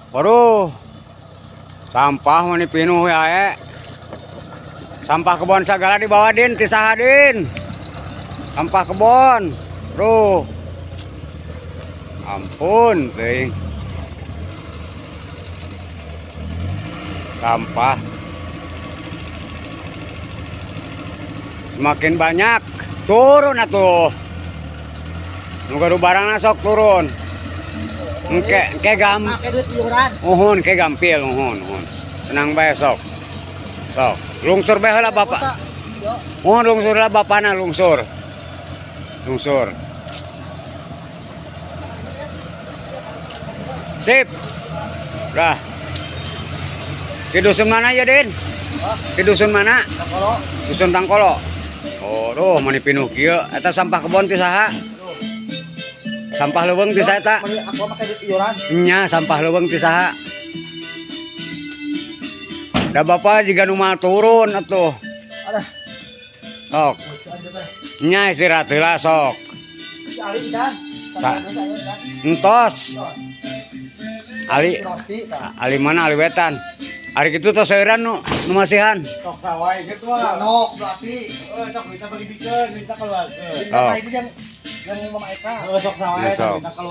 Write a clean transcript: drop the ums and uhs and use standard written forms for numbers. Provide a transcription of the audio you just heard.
Waduh. Sampah mani pinuh ya eh. Sampah kebon segala dibawa, Din, ti saha, Din? Sampah kebon. Duh. Ampun, teuing. Sampah. Semakin banyak turun atuh. Nu gaduh barangna sok turun. Engke engke gam Pakai duit iuran. Uhun ke gampil, uhun uhun. Tenang bae sok. Sok. Lungsur bae heula, Bapak. Yo. Uhun, lungsur lah bapana, lungsur. Lungsur. Sip. Dah. Di dusun mana ya, Din? Di dusun mana? Tangkolo. Dusun Tangkolo. Oh, duh, mani pinuh kieu. Eta sampah kebon ti saha? Sampah leuweung ti saha eta? Aku pakai duit iuran. Nya, sampah leuweung ti saha? Da bapak jiga nu mal turun atuh. Alah. Sok. Nya, istirahat heula sok. Si Alim kan. Entos. Ali Ali mana, Ali wetan? Ari kitu tos seueuran nu nu masihan. Sok sawai gitu mah. Nok, berarti. Eh, sok minta bagi dikeun, minta keluarga. Minta itu yang Mama Eka. Eh, sok sawai Ya, sok. Minta keluarga.